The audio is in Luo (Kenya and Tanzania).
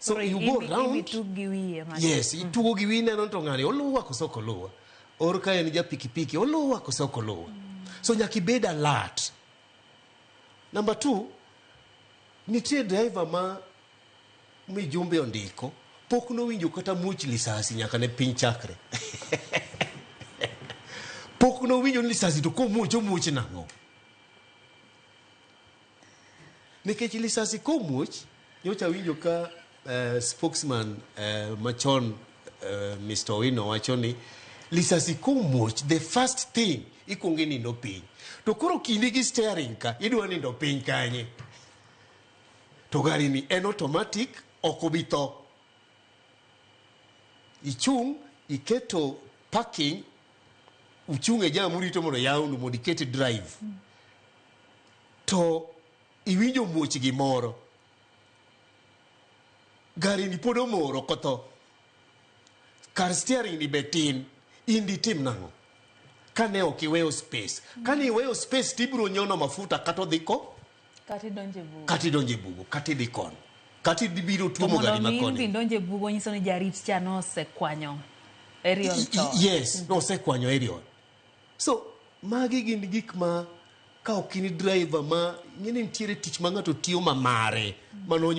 So Koro you go idhi- round. idhi tug gi wiye matin. Yes, itugo gi wiyi neno to ng'ani oluwa koso ok oluwa. Or ka en ja pikipiki oluwa koso ok oluwa. So nyaka ibed alert. Number 2, nitie driver ma mijumbe ondiko pok nowinjo kata much lisasi nyaka ne piny chakre. Pok nowinjo ni lisasi to komuoch omuoch nang'o? Nikech lisasi komuoch, nyocha awinjo ka spokesman machon Mr. Owino wacho ni lisasi komuoch the first thing ikuongo inindo piny. To koro kindi gi steering ka idwa nindo piny kanye? To gari ni en automatic ok obi tho. Ichung' iketo parking uchung' e jam urito mondo yawnu mondo iket drive. To iwinjo muoch gimoro. Gari ni pod omoro ok otho. Kar steering ni be tin. In ditim nang'o? Kane ok iweyo space. Kane iweyo space tibiro nyono mafuta kata odhi ko Kata idonjo e bugo. Kata idonjo e bugo, kata idhi kono. Kata ibiro To tuomo mondo gari mi ma koni. idhi donjo e bugo nyiso ni jarit cha nosekwanyo aerial chon. Yes, nosekwanyo aerial. So, magi gin gik ma ka ok in driver ma ing'e ni nitiere tich ma ng'ato tiyo ma mare mano.